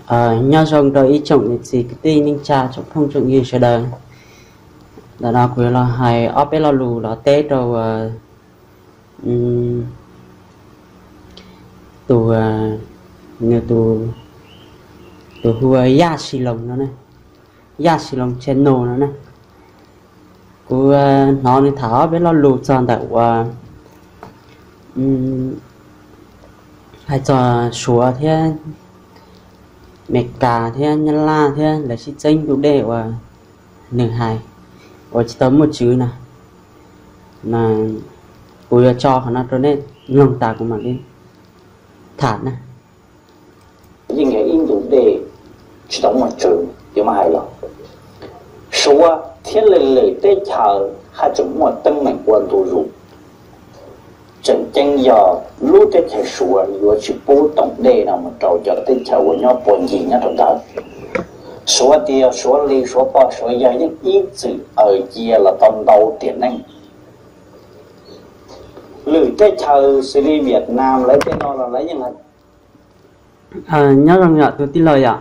Nyob zoo rau ib tsoom niam txiv kwv tij neej tsa tsoom phooj tsoom ywg sawv daws. Ntawm no kuv yuav los hais ob peb lo lus los teb rau tus, nws tus, tus hu ua Yaj Sis Loos no, Yaj Sis Loos channel no na. Kuv hnov nws tham ob peb lo lus txog ntawm uas hais txog Suav thiab Amelikas thiab Nyab Laj thiab lawv sib txeeb ntug dej uas nws hais uas tsis tau muaj tswv no. Kuv yuav tso qhov no rau nej mloog tas kuv mam li tham na. Yeej yog ib ntug dej tsis tau muaj tswv, yuav muab hais los Suav thiab lwm lwm teb chaws haj tseem muaj teeb meem ua ntu zus. Tseem ceeb yog lub teb chaws Suav yuav tsis pub toom dej no mus rau cov teb chaws uas nyob puag ncig nyob rau ntawd. Suav tias Suav li, Suav poj Suav yawg yeej ib txwm aws cia los tau ntau tiam neej. Lwm teb chaws xws li Vietnam lawv tej no los lawv yeej nyob zoo yom tus tij laug yom.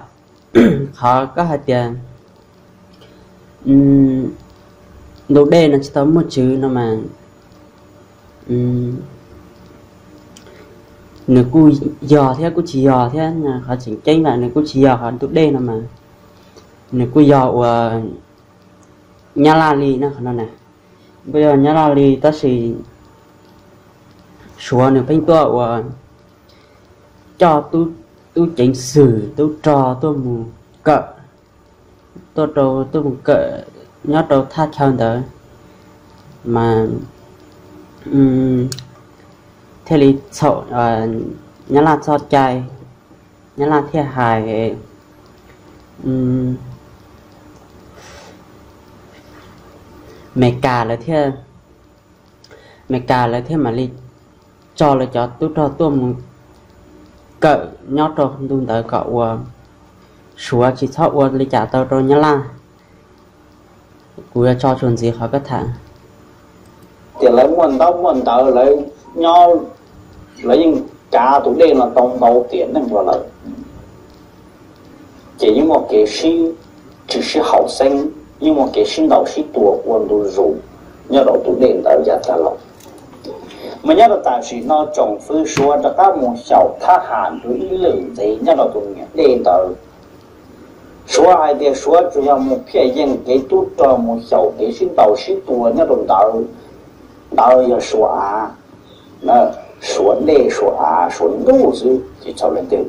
Qhov koj hais tias ntug dej no tsis tau muaj tswv no mas nws kuj yog thiab kuj tsis yog thiab. Qhov tseem ceeb mas nws kuj tsis yog qhov ntug dej no mas nws kuj yog uas Nyab Laj li no, qhov no na, kuj yog Nyab Laj li tab sis Suav nws pheej tuaj uas coj tub ceev xwm tub rog tuaj mus kawm, tuaj rau tuaj mus kawm nyob rau thaj chaw ntawd mas thiaj li txhaum Nyab Laj txoj cai. Nyab Laj thiaj hais Amelikas lawv thiaj, Amelikas lawv thiaj mam li tso lawv cov tub rog tuaj mus kawm nyob rau ntu ntawd kom uas Suav tsis txhob ua li cas tau rau Nyab Laj. Kuv yuav tso tsuas ntxiv qhov koj tham tias lawv muaj ntaub muaj ntawv, lawv nyob, lawv yeej kav tus dej no tau ntau tiam neej los lawm, ces yeej muaj kev sib, tsis sib haum xeeb, yeej muaj kev sib ntaus sib tua ua ntu zus nyob rau tus dej ntawd yav tag los. Mas nyob rau tam sim no tsoom fwv Suav rov qab mus xyaum thab ham dua ib lwm ntxiv nyob rau tus niam dej ntawd. Suav hais tias Suav tsuas yog mus phiaj yeej kev tub rog mus xyaum kev sib ntaus sib tua nyob rau ntawd, ntawd yog Suav av, Suav dej Suav av Suav ntuj xwb ces txhaum leej twg.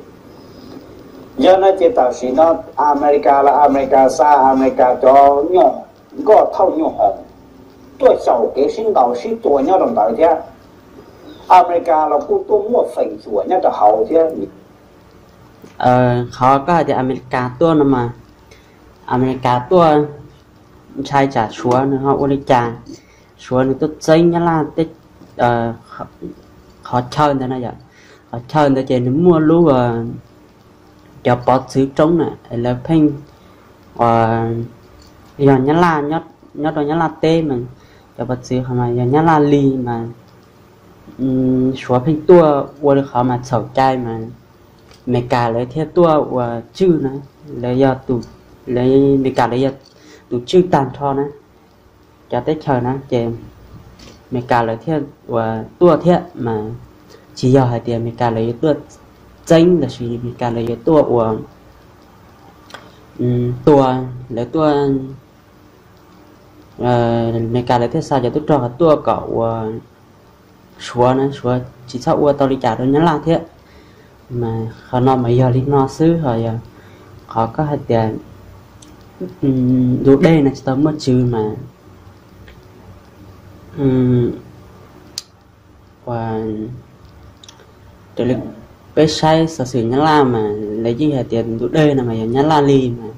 Yog no ces tam sim no Amelikas los Amelikas xa Amelikas cov nyuj, nkoj thauj nyuj hoom tuaj xyaum kev sib ntaus sib tua nyob rau ntawd thiab. Amelikas los kuj tuaj muaj feem xyuam nyob rau hauv thiab. Qhov koj hais tias Amelikas tuaj no mas Amelikas tuaj ntshai tsam Suav nws ho ua li cas, Suav nws tuaj txeeb Nyab Laj tej qhov chaw ntawd no yom. Qhov chaw ntawd ces nws muaj lub, cov pov txwv roob na, lawv pheej, uas yog Nyab Laj, nyob rau Nyab Laj teb mas cov pov txwv qhov mas yog Nyab Laj li mas Suav pheej tuaj ua li qhov mas txhaum cai mas Amelikas lawv thiaj tuaj ua tswj na, lawv yog, Amelikas lawv yog tus tswj tag nrho na cov teb chaws na ces Amelikas lawv thiaj ua tuaj thiab mas tsis yog hais tias Amelikas lawv yuav tuaj txeeb los sis Amelikas lawv yuav tuaj ua tua, lawv tuaj, Amelikas lawv thiaj xa cov tub rog qhov tuaj kom ua Suav na, Suav tsis txhob ua tau li cas rau Nyab Laj thiab. Mas qhov no mas yog li no xwb, ho yog qhov koj hais tias ntug dej no tsis tau muaj tswv mas, ua, raws li peb saib xov xwm Nyab Laj mas lawv yeej hais tias ntug dej no mas yog Nyab Laj li mas,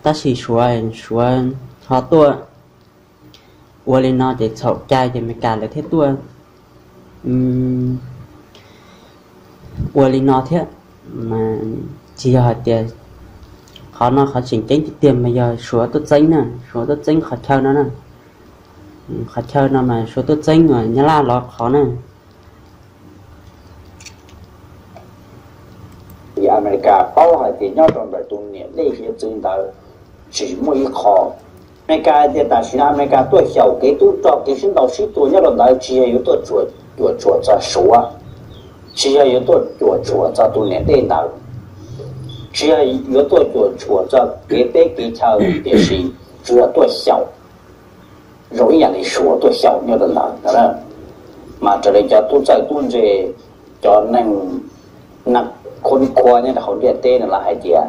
tab sis Suav, Suav ho tuaj ua li no ces txhaum cai ces Amelikas lawv thiaj tuaj ua li no thiab. Mas tsis yog hais tias, qhov no qhov tseem ceeb tiag tiag mas yog Suav tuaj txeeb na, Suav tuaj txeeb qhov chaw no na. Qhov chaw no mas Suav tuaj txeeb Nyab Laj los qhov na. Amelikas paub hais tias nyob rau ntawm tus niam dej hiav txwv ntawd tsis muaj ib qho. Amelikas hais tias tam sim no Amelikas tuaj xyaum kev tub rog kev sib ntaus sib tua nyob rau ntawd tsis yog yuav tuaj cuam tshuam txog Suav, tsis yog yuav tuaj cuam tshuam txog tus niam dej ntawd, tsis yog yuav tuaj cuam tshuam txog kev teb kev chaw, tiam sis tsuas yog tuaj xyaum zoo ib yam li Suav tuaj xyaum nyob rau ntawd no. Mas raws li cov tub txawj tub ntse, cov neeg na, khua khua nyob rau hauv ntiaj teb no lawv hais tias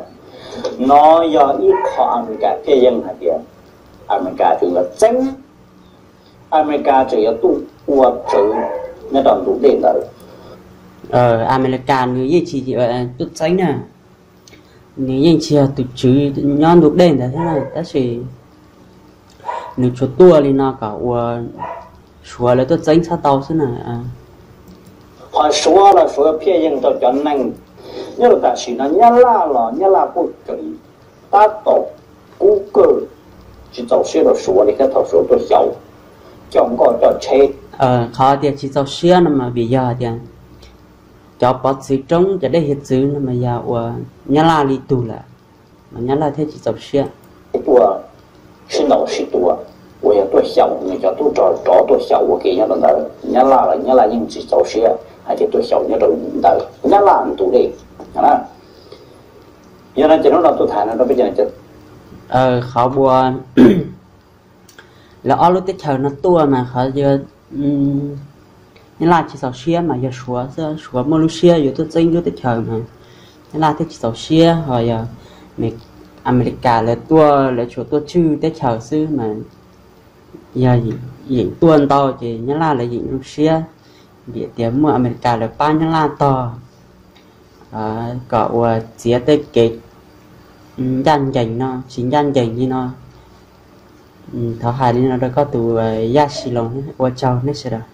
no yog ib qho Amelikas thiaj yeej hais tias Amelikas tseem yuav txeeb, Amelikas tseem yuav tuaj ua tswv nyob rau ntu dej ntawd. Amelikas nws yeej tsis tuaj txeeb na, nws yeej tsis yog tus tswv nyob ntu dej ntawd thiab na, tab sis nws tsuas tuaj li no kom ua Suav lawv tuaj txeeb txhob tau xwb na. Qhov Suav los Suav phiaj yeej rau cov neeg nyob rau tam sim no Nyab Laj los Nyab Laj kuj tseem tab tom kub kawg, tsis txaus siab rau Suav li thiab thaum Suav tuaj xyaum coj nkoj coj tsheb. Qhov tias tsis txaus siab no mas vim yog tias cov pov txwv roob cov dej hiav txwv no mas yog uas Nyab Laj li tug lawm, mas Nyab Laj thiaj tsis txaus siab. Tuaj sib ntaus sib tua, uas yog tuaj xyaum nws cov tub rog rov tuaj xyaum ua ke nyob rau ntawd, Nyab Laj los Nyab Laj yeej tsis txaus siab hais tias tuaj xyaum nyob rau ntawm Nyab Laj ntu dej. Yog no ces hnub no tuaj tham no rau peb, qhov uas lawv ob lub teb chaws no tuaj mas qhov Nyab Laj tsis txaus siab mas yog Suav xwb, Suav muaj lub siab yuav tuaj txeeb lub teb chaws mas Nyab Laj thiaj tsis txaus siab. Ho yog Amelikas lawv tuaj lawv tsuas tuaj tswj teb chaws xwb mas yog yeem tuaj ntau ces Nyab Laj lawv yeem zoo siab, vim tias muaj Amelikas lawv pab Nyab Laj tog kom uas txiav tej kev ncaj ncees no tsis ncaj ncees li no. Thov hais li no rau koj tus Yaj Xi Loos, ua tsaug nej sawv daws.